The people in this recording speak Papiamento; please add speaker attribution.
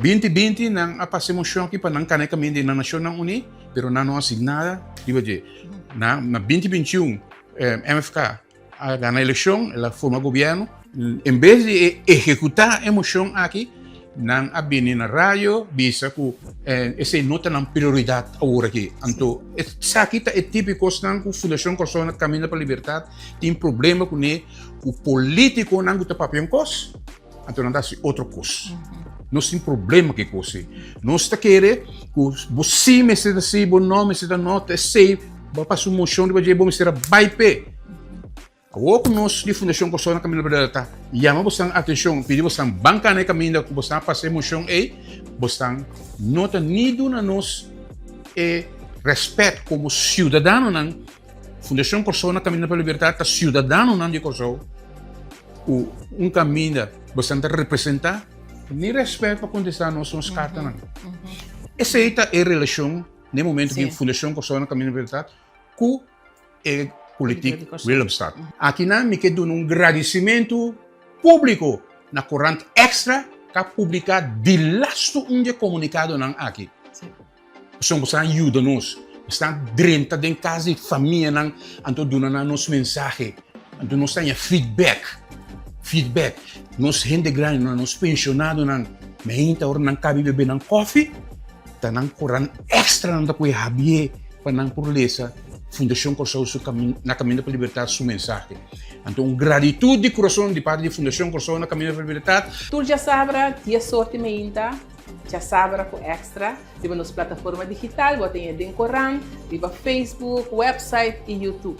Speaker 1: 2020 nan a pasa e moshon aki pa nan kana e kaminda di nan Nashonnan Uní, pero nan no a hasi nada riba dje. Na na 2021 MFK a gana elekshon, el a forma gobièrnu. En bes di e ehekutá e moshon aki, nan a bini na radio bisa ku esei no ta nan prioridat awor aki. Anto esaki ta e tipo di kosnan ku Fundashon Kòrsou na Kaminda pa Libertat tin problema kuné, ku polítikonan ku ta papia un kos, anto nan ta hasi otro kos. Nos tin problema ku e kos ei. Nos ta kere ku bo sí mester ta sí, bo no mester ta no, ta esei bo a pasa un moshon riba dje, bo mester a bai p'e. Awor ku nos di Fundashon Kòrsou na Kaminda Berdadero ta yama bosan atenshon, pidi bosan ban kana e kaminda ku bosan a pasa e moshon ei, bosan no ta ni duna nos e rèspèt komo siudadanonan. Fundashon Kòrsou na Kaminda pa Libertat ta siudadanonan di Kòrsou ku un kaminda bosan ta representá, ni rèspèt pa kontestá nos nos kartanan. Esei ta e relashon na e momento ku Fundashon Kòrsou na Kaminda pa Libertat ku e politiek Willemstad. Akinan mi ke duna un gradisimentu públiko na korant Extra ku a publiká di lastu un di e komunikadonan aki. Pasobra boso a yuda nos, boso a drenta den kas di famianan anto duna nan nos mensahe, anto nos ta haña feedback, feedback. Nos hende grandinan, nos penshonadonan, meinta ora nan kabi bebe nan kòfi, Ta nan koran extra nan ta koe habié pa nan por lesa Fundashon Kòrsou su Na Kaminda pa Libertat su mensahe. Anto un gratitut di kurason di parti di Fundashon Kòrsou Na Kaminda pa Libertat.
Speaker 2: Tur djasabra, dies or di meinta, djasabra ku extra riba nos plataforma digital, bo ta haña den koran, riba Facebook, website i YouTube.